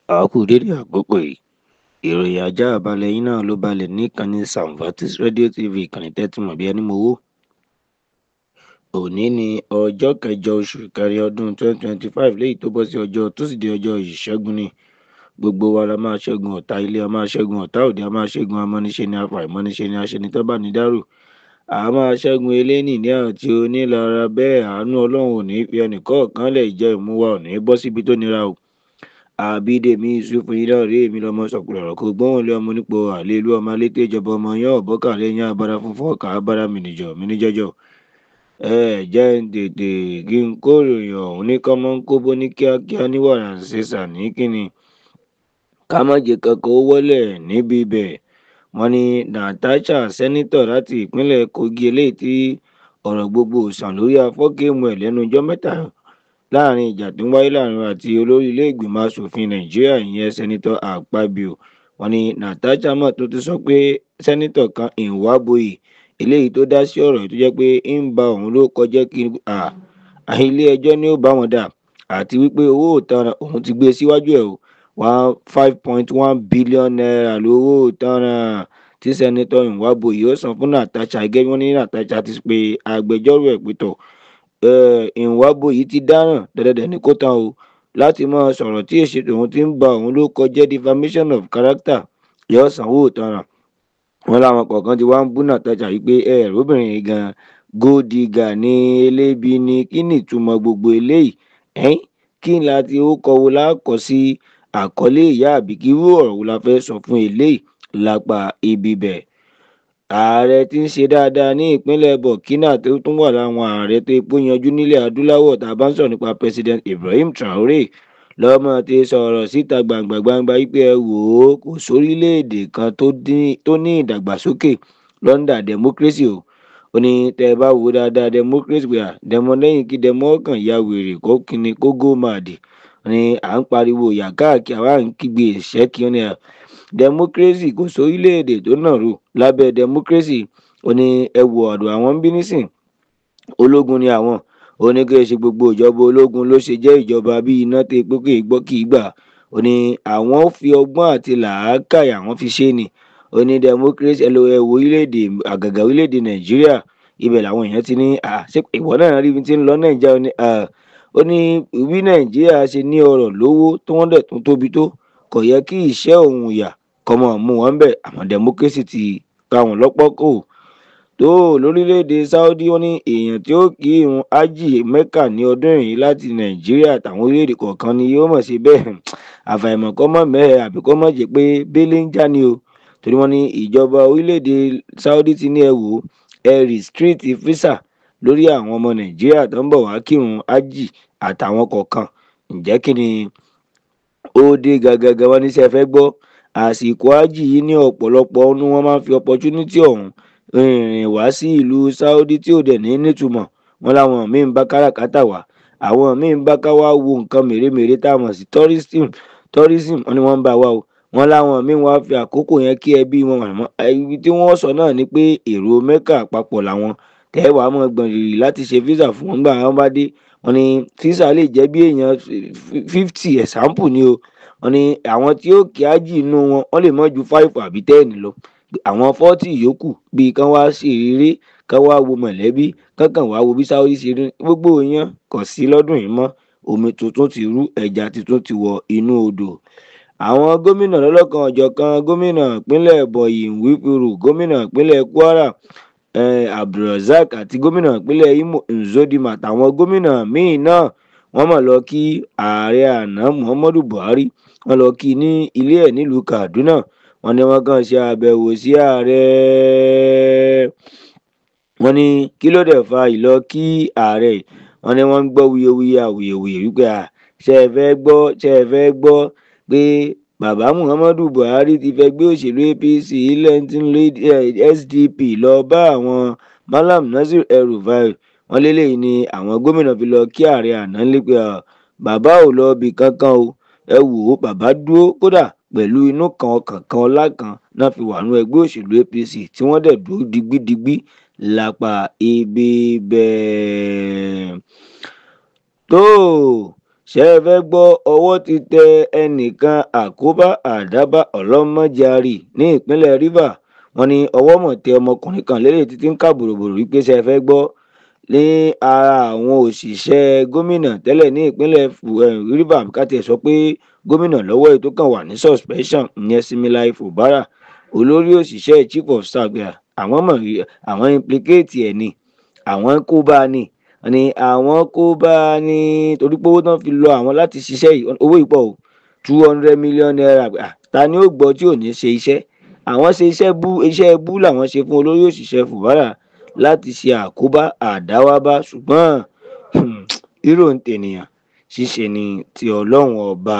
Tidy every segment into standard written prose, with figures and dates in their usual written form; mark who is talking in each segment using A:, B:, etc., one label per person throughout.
A: A kú dédé àkókò yìí. Ìròyìn ajáàbalẹ̀ yín náà ló balẹ̀ níkànnì Samvatis Radio TV, ìkànnì tẹ́tí mọ̀ bí ẹni mowó. Òní ní ọjọ́ kẹjọ oṣù kẹrin ọdún 2025, léyìí tó bọ́ sí ọjọ́ Túsìdeè, ọjọ́ Ìṣẹ́gun ni. Gbogbo wa la máa ṣẹ́gun ọ̀tá ilé, a máa ṣẹ́gun ọ̀tá òde, a máa ṣẹ́gun amọ́niṣe ni, afàìmọ́niṣe ni, aṣenitọ́bánidárò. A máa ṣẹ́gun elénìní àti onílara. Bẹ́ẹ̀ àánú Ọlọ́run ò ní fi ẹnìkọ̀ọ̀kan lẹ̀, ìjẹ́ ìmú wa ò ní bọ́ síbi tó nira o. Àbídèmí Yusuf yín náà rí èmi lọmọ sọ̀kùlọ̀rọ̀ kó gbóhùn lé ọmọ nípò àlélú ọmọ alété ìjọba ọmọ yán ọ̀bọ́kàlẹ̀ yán abara funfun ọkà abara mìnìjọ mìnìjọjọ. Ẹ jẹ́ ń tètè kí n kó ìròyìn ọ̀hún ní kọ́mọ́nkóbó ní kíákíá ní wàràǹṣeṣà ní kíni ká má jẹ́ kankan ó wọlé níbi ibẹ̀. Wọ́n ní Natasha, sẹ́nitọ̀ láti ìpínlẹ̀ Kogi, eléyìí tí ọ̀rọ̀ gbogbo sàn lórí afọ́kẹ́mu ẹ̀ lẹ́nu ọjọ́ mẹ́ta láàrin ìjà tó ń wáyé láàrin àti olórí ilé ìgbìmọ̀ asòfin Nàìjíríà, ìyẹn Sẹ́nitọ̀ Akpabio. Wọ́n ní Natasha mọ̀ tó ti sọ pé sẹ́nitọ̀ kan Nwaboyi eléyìí tó dá sí ọ̀rọ̀ yìí tó jẹ́ pé ń ba òun ló kọjá kí ilé ẹjọ́ ní ó bá wọn dà, àti wípé owó ìtanràn òun ti gbé síwájú ẹ̀ o, ₦5.1 billion lówó ìtanràn tí Sẹ́nitọ̀ Nwaboyi ó san fún Natasha. Gẹ́gẹ́ bí wọ́n ní Natasha ti pe agbẹjọ́rò ẹ̀ pé tọ̀, Nwaboyi ti dáràn, dandan ní kó tán o, láti máa sọ̀rọ̀ tí èsì tòun ti ń ba òun ló kọjá, defamation of character, yóò sanwó ìtanràn. Wọn láwọn kọ̀ọ̀kan ti wá ń bú Natasha wípé ẹ róbìnrin yìí gan gold digger ní, elébi ní, kí ni ìtumọ̀ gbogbo eléyìí? Ẹ̀ẹ́n kí n láti ó kọ wo lákọ̀ sí àkọlé ìyá, àbí kí irú ọ̀rọ̀ wo la fẹ́ sọ fún eléyìí lápá ibi bẹ̀. Ààrẹ tí ń ṣe dáadáa ní ìpínlẹ̀ Burkina, tó tún wà láwọn ààrẹ tó epo yanjú nílẹ̀ adúláwọ̀, tá a bá ń sọ̀rọ̀ nípa President Ibrahim Traore, lọ́mọ ti sọ̀rọ̀ síta gbangba gbangba wípé ẹ wò ó, kò sórílẹ̀-èdè kan tó ní ìdàgbàsókè under democracy o. Ó ní tẹ́ ẹ bá wò ó dáadáa, democracy pé à demo lẹ́yìn kí demo kàn ya wèrè kó kíni kó go mad ní à ń pariwo ìyà káàkiri, àwa ń kígbe ìṣẹ́ kí ó ní à democracy, kò sórílẹ̀-èdè tó nàró lábẹ́ democracy. Ó ní ẹ wo ọ̀dọ̀ àwọn ń bí nísìn, ológun ni àwọn. Ó ní kí ẹ ṣe gbogbo ìjọba ológun ló ṣe jẹ́ ìjọba bí iná tẹ pé kì í gbọ́ kì í gbà. Ó ní àwọn fi ọgbọ́n àti làákàyè àwọn fi ṣe ni. Ó ní democracy, ẹ lọ ẹ wo orílẹ̀-èdè, àgàgà orílẹ̀-èdè Nàìjíríà, ibẹ̀ làwọn èèyàn ti ní à ṣé ìwọ náà rí ibi tí ń lọ Nàìjíríà? Ó ní ó ní bí Nàìjíríà ṣe ní ọrọ̀ lówó tí wọ́n dẹ̀ tún tóbi tó, kò yẹ kí ìṣẹ́ òun ìyà kọ́mọ mú wọn bẹ̀, àmọ́ democracy ti ká wọn lọ́pọ̀ kò tó. Lórílẹ̀‐èdè Saudi, wọ́n ní èèyàn tí ó kí irun hajj Mecca ní ọdún yìí láti Nàìjíríà àtàwọn orílẹ̀‐èdè kọ̀ọ̀kan ni yóò mọ̀ sí bẹ́ẹ̀, àfàìmọ̀ kọ́ mọ̀ mẹ́ẹ̀ àbí kọ́ mọ̀ jẹ́ pé bẹ́lẹ̀ ń já ni o, torí wọ́n ní ìjọba orílẹ̀‐èdè Saudi ti ní ẹ wò ó, ẹ restrict visa lórí àwọn ọmọ Nàìjíríà tó ń bọ̀ wá kírun hajj àtàwọn kọ̀ọ̀kan. Ǹjẹ́ kí ni ó dé gangan? Wọ́n ní sẹ́ fẹ́ gbọ́, àsìkò hajj yìí ní ọ̀pọ̀lọpọ̀ ọdún wọ́n máa ń fi opportunity ọ̀hún rìnrìn wá sí ìlú Saudi tí ò dẹ̀ ní nítumọ̀. Wọn láwọn míín ń bá káràkátà wá, àwọn míín ń bá ká wá wo nǹkan mèremère tá a mọ̀ sí tourism, wọn ni wọ́n ń bá wa o. Wọn láwọn míín wá fi àkókò yẹn kí ẹbí wọn, àmọ́ ibi tí wọ́n sọ náà ni pé èrò Mecca àpapọ̀ làwọn tẹ́wàá mọ̀ gbọ̀n rìrì láti ṣe visa fún wọn gbà wọn bá dé. Wọ́n ní visa lè jẹ́ bí èèyàn 50, example ni o. Wọ́n ní àwọn tí ó kí ájì inú wọn, wọ́n lè mọ̀ ju 5 àbí 10 lọ, àwọn 40 yòókù bíi kán wá sí ìrírí, kán wá wo mọ̀lẹ́bí, kán kàn wá wo bí Saudi ṣe rí. Gbogbo yẹn kò sí lọ́dún yìí mọ́. Omi tuntun ti rú, ẹja tuntun ti wọ inú odò. Àwọn gómìnà lọ́lọ́kan ọ̀jọ̀kan, gómìnà ìpínlẹ̀ Ebonyi Nwifuru, gómìnà ìpínlẹ̀ Kwara Abdulrasaq àti gómìnà ìpínlẹ̀ Imo Nzodima àtàwọn gómìnà míín náà, wọ́n mọ̀ lọ kí ààrẹ àná Muhammadu Buhari. Wọ́n lọ kí ní ilé ẹ̀ nílùú Kaduna. Wọ́n ní wọ́n kàn ṣe àbẹ̀wò sí ààrẹ. Wọ́n ní kí ló dé fa ìlọ kí ààrẹ? Wọ́n ní wọ́n ń gbọ́ wuyewuye, awuyewuye wípé à ṣe é fẹ́ gbọ́, ṣe é fẹ́ gbọ́ pé bàbá Muhammadu Buhari ti fẹ́ gbé òṣèlú APC ilẹ̀ tí ń lé SDP lọ bá àwọn Malam Nasir El-Rufai. Wọ́n lélẹ́yìí ni àwọn gómìnà fi lọ kí ààrẹ àná lé pé bàbá ò lọ ibì kankan o. Ẹ wò ó, bàbá dúró kódà pẹ̀lú inú kan, ọkàn kan, ọlá kan náà fi wà nínú ẹgbẹ́ òṣèlú APC tí wọ́n dẹ̀ dúró digbídigbí lápá ibi bẹ́ẹ̀. Tó Ṣé ẹ fẹ́ gbọ́, ọwọ́ ti tẹ ẹnìkan àkóbá àdábá ọlọ́mọjàre ní ìpínlẹ̀ Rivers. Wọ́n ní ọwọ́ mọ̀ tẹ ọmọkùnrin kan lélẹ̀ títí ń kà bòròbòrò wípé ṣé ẹ fẹ́ gbọ́, ní ara àwọn òṣìṣẹ́ gómìnà tẹ́lẹ̀ ní ìpínlẹ̀ Rivers, ká tiẹ̀ sọ pé gómìnà lọ́wọ́ ètò kan wà ní suspension, ìyẹn Similayi Fubara, olórí òṣìṣẹ́ chief of staff, àwọn mọ̀ àwọn implicate ẹ̀ ni, àwọn kó bá a ní, ni àwọn kó bá a ní torí pé owó tán fi lọ àwọn láti ṣiṣẹ́ yìí, owó ìpọ̀ o, 200 million naira. Ta ni ó gbọ́ tí ò ní ṣe iṣẹ́? Àwọn ṣe iṣẹ́ bú, iṣẹ́ bú làwọn ṣe fún olórí òṣìṣẹ́ Fubara láti ṣe àkóbá àdáwábá, ṣùgbọ́n hírò ń tènìyàn, ṣíṣe ni ti Ọlọ́run ọba.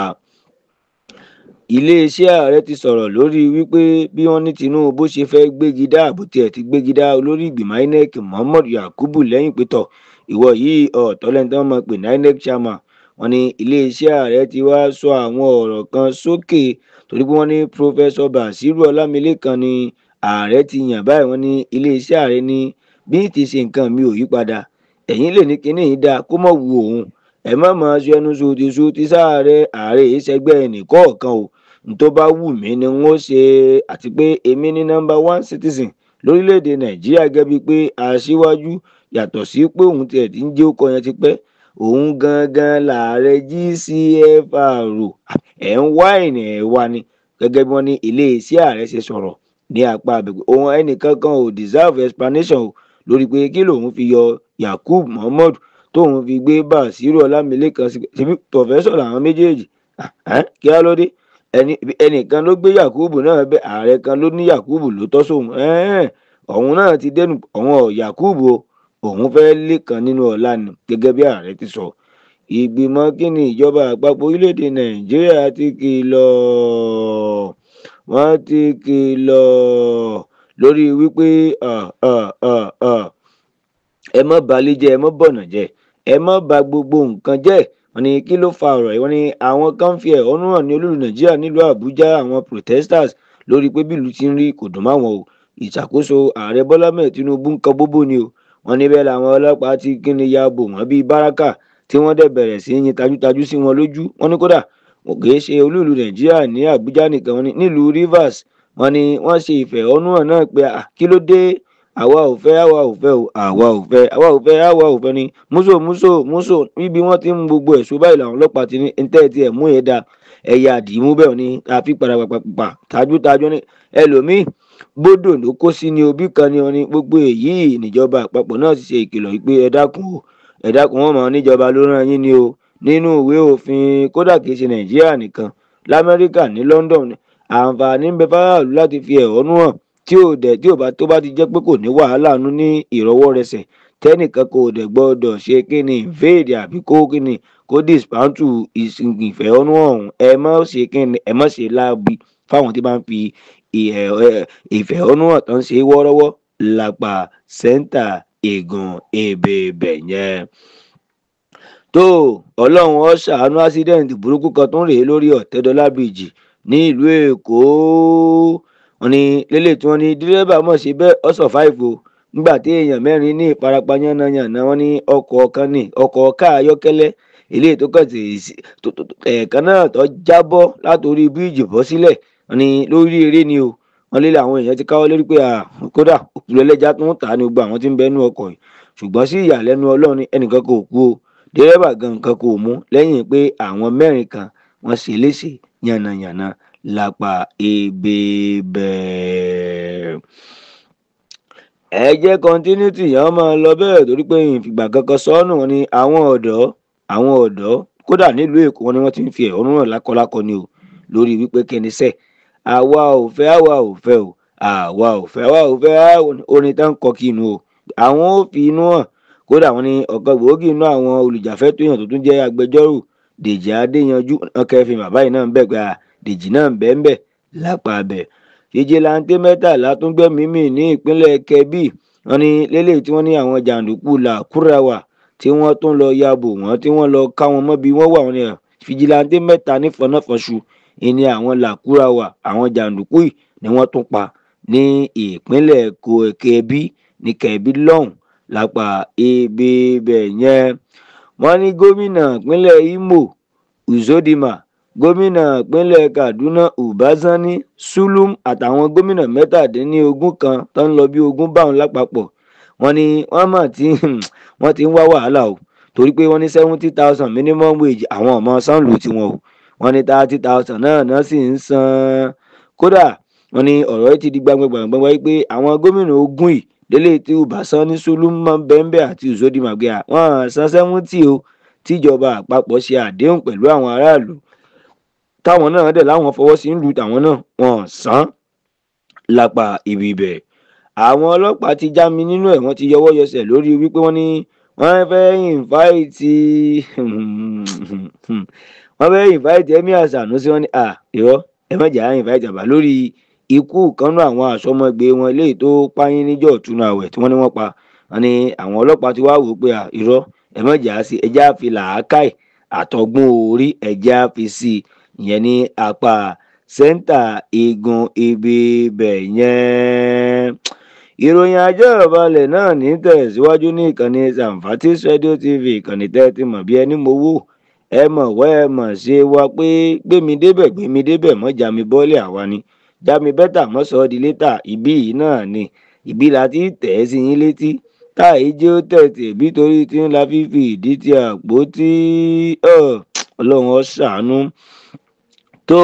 A: Iléeṣẹ́ ààrẹ ti sọ̀rọ̀ lórí wípé bí wọ́n ní Tinubu ṣe fẹ́ gbégi dá àbótiẹ̀ ti gbégi dá olórí ìgbìmọ̀ INEC Muhammad Yakubu lẹ́yìn pétọ̀ ìwọ yìí ọ̀tọ̀ lẹ́ni tí wọ́n máa pè ní INEC chairman. Wọ́n ní iléeṣẹ́ ààrẹ ti wá sọ àwọn ọ̀rọ̀ kan sókè torí pé wọ́n ní Professor Basiru Ọlámilékan ni ààrẹ ti yàn báyìí. Wọ́n ní iléeṣẹ́ ààrẹ ní bí ti ṣe nǹkan mi ò yí padà, ẹ̀yin lè ní kinní yìí dáa kó mọ̀ wù òun, ẹ má máa ṣe ẹnu sòtìsòtì sáàrẹ, ààrẹ yìí ṣẹgbẹ́ ẹnìkọ̀ọ̀kan o, n tó bá wù mí ni n ó ṣe, àti pé èmi ní number one citizen lórílẹ̀‐èdè Nàìjíríà gẹ́gẹ́ bíi pé aṣíwájú, yàtọ̀ sí pé òun tiẹ̀ ti ń jẹ́ ó kọ yẹn ti pẹ́, òun gangan làárẹ̀ GCFR ẹ̀ ń wá ìrìn ẹ̀ wá ni gẹ́gẹ́ bí wọ́n ní iléeṣẹ́ ààrẹ ṣe sọ̀rọ̀ ní apá abẹ́gbẹ́. Òun ẹnìkankan ò deserve explanation o lórí pé kí lòun fi yọ Yakub Muhammad tóun fi gbé Basiru Ọlámilékan sí, ṣebí pọfẹ́sọ̀ làwọn méjèèjì, kí á ló dé? Ẹnìkan ló gbé Yakubu náà bẹ, ààrẹ kan ló ní Yakubu ló tọ́ sóun, òun náà ti dẹnu òun ọ̀ Yakubu o, òun fẹ́ lẹ́kan nínú ọ̀la ni gẹ́gẹ́ bí ààrẹ ti sọ. Ìgbìmọ̀ kíni ìjọba àpapọ̀ orílẹ̀-èdè Nàìjíríà ti kìlọ̀, wọ́n ti kìlọ̀ lórí wípé ẹ má balẹ̀ jẹ́, ẹ má bọ̀nà jẹ́, ẹ má ba gbogbo nǹkan jẹ́. Wọ́n ní kí ló fa ọ̀rọ̀ yìí? Wọ́n ní àwọn kan fi ẹ̀hónú hàn ní olúùlú Nàìjíríà nílùú Àbújá, àwọn protesters lórí pé bílùú ti ń rí kò dùn máwọn o, ìṣàkóso ààrẹ Bọ́lá mẹ́ẹ̀ Tinubu ń kan bóbó ni o. Wọ́n ní bẹ́ẹ̀ làwọn ọlọ́pàá ti kíni ya bò wọ́n bíi báràkà tí wọ́n dẹ̀ bẹ̀rẹ̀ sí yin tajútajú sí wọn lójú. Wọ́n ní kódà kì í ṣe olúùlú Nàìjíríà ní Àbújá nìkan, wọ́n ní nílùú Rivers, wọ́n ní wọ́n ṣe ìfẹ̀hónúhàn náà pé kí ló dé, àwa ò fẹ́, àwa ò fẹ́ o, àwa ò fẹ́, àwa ò fẹ́, àwa ò fẹ́ ni múso múso múso. Níbi wọ́n ti ń gbogbo ẹ̀ṣọ́ báyìí làwọn ọlọ́pàá ti ní ntẹ́ tí ẹ̀ mú yẹn da ẹ̀yà àdìmú bẹ́ẹ̀ ni àfi parapapapa tajútajú ní ẹlòmíì gbódò ló kó sí ní òbí kan ní wọn ní gbogbo èyí. Níjọba àpapọ̀ náà ti ṣe ìkìlọ̀ wípé ẹ dákun o, ẹ dákun, wọn mọ̀ níjọba ló rán yín ni o. Nínú ìwé òfin kódà kìí ṣe Nàìjíríà nìkan, l'Amẹ́ríkà ní London, àǹfààní ń bẹ fáráàlú láti fi ẹ̀hónú hàn tí ò dẹ̀ tí ò bá tó bá ti jẹ́ pé kò ní wàhálà nú ní ìrọwọ́rẹsẹ̀, tẹ́nìkan kò dẹ̀ gbọ́dọ̀ ṣe kíni invade àbí kó kíni kó dismantle ìfẹ̀hónú ọ̀hún. Ẹ má ṣe kíni, ẹ má ṣe láabi fáwọn tí bá ń fi ìfẹ̀hónú hàn tán ṣe wọ́rọ́wọ́ lápá sẹ́ńtà ègàn èbèbẹ̀ yẹn. Tó Ọlọ́run ó ṣàánú, accident burúkú kan tó ń rèé lórí Ọ̀tẹ́dọ́lá bridge ní ìlú Èkó. Wọ́n ní lélẹ̀ tí wọ́n ní dírẹ́bà mọ̀ ṣe bẹ́ẹ̀ ó survive o, nígbà tí èèyàn mẹ́rin ní ìfarapa yánnayànna. Wọ́n ní ọkọ̀ kan ní ọkọ̀ káà ayọ́kẹ́lẹ́ eléyìí tó kàn sí ẹ̀ẹ̀kan náà tó jábọ́ látòrí bíríìjì bọ́ sílẹ̀. Wọ́n ní lórí eré ni o, wọ́n lé àwọn èèyàn ti káwọ́ lórí pé kódà òkú ẹlẹ́ja tó ń tà ní gbogbo àwọn tí ń bẹ nínú ọkọ̀ yìí. Ṣùgbọ́n sí ìyàlẹ́nu Ọlọ́run ní ẹnìkan kò kú o, dírẹ́bà gan nǹkan kò mú, lẹ́yìn pé àwọn mẹ́rin kan wọ́n ṣe léṣe yànnàyànnà lápá ebèbẹ̀. Ẹ jẹ́ continuity yẹn máa lọ bẹ́ẹ̀ torí pé ìfìgbà kankan sọ́nù. Wọn ni àwọn ọ̀dọ́, àwọn ọ̀dọ́ kódà nílùú Èkó wọn ni wọ́n ti ń fi ẹ̀hónú hàn lákọlákọ ni o lórí wípé kíni sẹ́, àwa ò fẹ́, àwa ò fẹ́ o, àwa ò fẹ́, àwa ò fẹ́, orin tá ń kọ kí inú o, àwọn ò fi inú hàn. Kódà wọn ni ọ̀kan gbòógì inú àwọn olùjàfẹ́tọ̀ọ́ èèyàn tó tún jẹ́ agbẹjọ́rò Dèjì Adéyanjú, ọkẹ́fìn bàbá yìí náà ń bẹ̀ pé Dèjì náà ń bẹ̀ ń bẹ̀ lápá abẹ. Fìjìláńtẹ́ 13 tún gbẹ́mìí mì ní ìpínlẹ̀ Kebbi. Wọ́n ní lélẹ̀ tí wọ́n ní àwọn jàǹdùkú Làkúràwà tí wọ́n tún lọ ya bò wọ́n tí wọ́n lọ ká wọn mọ́bi wọ́n wà. Wọ́n ní fìjìláńtẹ́ 3 nífọ̀nàfọ̀ṣù ìní àwọn Làkúràwà, àwọn jàǹdùkú yìí ni wọ́n tún pa ní ìpínlẹ̀ Kebbi ní Kebbi lọ́hùn lápá ibi ibẹ̀ yẹn. Wọ́n ní gómìnà ìpínlẹ̀ Imo Uzodinma, gómìnà ìpínlẹ̀ Kaduna Uba Sani Zulum àtàwọn gómìnà 17 kan tó ń lọ bí 20 báwọn lápapọ̀. Wọ́n ní wọ́n mọ̀ tí wọ́n ti ń wá wàhálà o, torí pé wọ́n ní 70,000 minimum wage àwọn ọmọ sanlu tiwọn o, wọ́n ní 30,000 náà sì ń san. Kódà wọ́n ní ọ̀rọ̀ yìí ti di gbangba wípé àwọn gómìnà 20 yìí délé tí Uba Sani Zulum mọ́ bẹ́ńbẹ́ àti Uzodinma gbé à wọ́n san 70 o, tíjọba àpapọ̀ ṣe àdéhùn pẹ̀lú àwọn aráàlú táwọn náà dẹ̀ láwọn fọwọ́ sí ń lu tàwọn náà wọ́n san lápá ibi ibẹ̀. Àwọn ọlọ́pàá ti já mi nínú ẹ̀, wọ́n ti yọwọ́ yọsẹ̀ lórí wípé wọ́n ní wọ́n fẹ́ invite Emir Sanusi. Wọ́n ní à irọ́ ẹ má jà á invite àbá lórí ikú kanú àwọn àsọmọgbé wọn léyìí tó páyín níjọ́ ìtúnu àwẹ̀ tí wọ́n ní wọ́n pa. Wọ́n ní àwọn ọlọ́pàá ti wá wò pé à irọ́ ẹ má jà á sí, ẹjẹ́ á fi làákàì àtọgbọ́n orí ẹjẹ́ á fi sí i, ìyẹn ní apá sẹ́ńtà igun ibi ibẹ̀ yẹn. Ìròyìn ajá balẹ̀ náà ní tẹ̀síwájú ní ìkànnì Samfatis Radio TV, ìkànnì tẹ́ ti mọ̀ bí ẹni mowó. Ẹ mọ̀ wẹ́ ẹ mọ̀ ṣe wa pé gbémi débẹ̀ gbémi débẹ̀ mọ́ jami bọ́ọ̀lì àwa ni jami bẹ́tà mọ́ sọ ọ́ di létà. Ibí yìí náà ni ìbí la ti tẹ̀ ẹ́ sí yín létí táì jẹ́ ó tẹ̀tẹ̀ bí torí tí ń la fífi ìdí ti àpótí. Ọlọ́run ó ṣàánú. Tó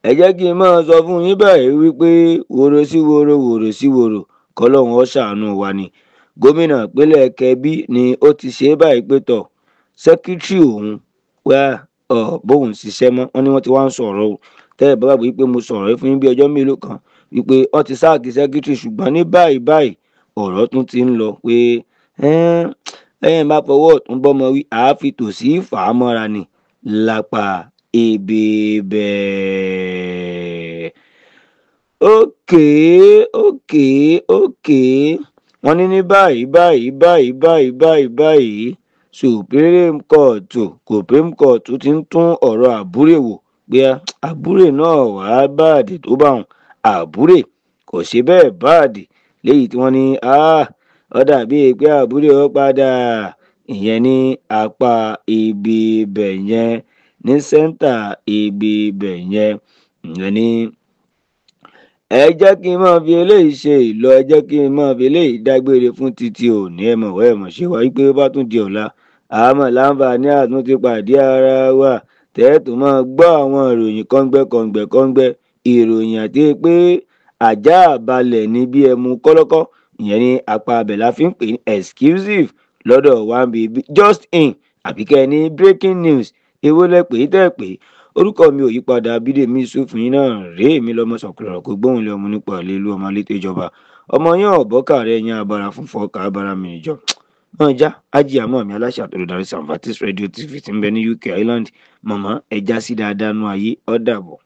A: ẹ jẹ́ kí n máa sọ fún yín báyìí wípé woro sí woro, woro sí woro, kọ́lọ́run ó ṣàánú wa ni. Gómìnà ìpínlẹ̀ Kebbi ni ó ti ṣe é báyìí pé tọ̀ sẹ́kítírì òun wá bóun ṣiṣẹ́ mọ́. Wọ́n ní wọ́n ti wá ń sọ̀rọ̀ o. Tẹ́ ẹ bá gbàgbé wípé mo sọ̀rọ̀ yìí fún yín bí ọjọ́ mélòó kan wípé wọ́n ti sáàkì sẹ́kítírì, ṣùgbọ́n ní báyìí báyìí ọ̀rọ̀ tún ti ń lọ pé ẹ̀yìn bá fọwọ́ ọ̀tún bọ́mọ wí àáfi tòsí fà á mọ́ra ni lápá ibi bẹ́ẹ̀. Ókè ókè ókè, wọ́n ní ní báyìí báyìí báyìí báyìí báyìí báyìí Supreme Court ti ń tún ọ̀rọ̀ Àbúrè wò pé Àbúrè náà wàá báàdì tó bá wọn, Àbúrè kò ṣe bẹ́ẹ̀ báàdì léyìí tí wọ́n ní ó dàbí pé Àbúrè ó padà, ìyẹn ní apá ibi ibẹ̀ yẹn ní sẹ́ńtà ibi ibẹ̀ yẹn. Ìyẹn ní ẹ jẹ́ kí n máa fi eléyìí ṣe ìlọ, ẹ jẹ́ kí n máa fi eléyìí dágbére fún títí òní. Ẹ mọ̀ wẹ́ ẹ mọ̀ ṣe wá wípé ó bá tún di ọ̀la àmọ́ láǹfààní àtúntí pàdé ara wa tẹ́ẹ̀tù máa gbọ́ àwọn ìròyìn kọ́ngbẹ́ kọ́ngbẹ́ kọ́ngbẹ́, ìròyìn àti pé ajá balẹ̀ ní bí ẹmu kọ́lọ́kọ́, ìyẹn ní apá abẹ̀ la fi ń pè ní exclusive lọ́dọ̀ one baby just in àbíkẹ́ ní breaking news. Èwo lẹ pè é tẹ́ pè é. Orúkọ mi ò yípadà, Bídèmí Yusuf yín náà rèé, mi lọ́mọ sọ̀kùrọ̀ kò gbóhùn lé ọmọ nípa ìlú ọmọ létò ìjọba ọmọ yẹn ọ̀bọ́kà rẹ̀ yẹn abara fún fọ́ọ̀kà abara mi ìjọ náà já ájì àmọ́ mi aláṣẹ àtòlùdarí Samfatis Radio TV tí ń bẹ ní UK Ireland. Mọ̀mọ́ ẹja sí dáadáa nú ayé, ó dàbọ̀.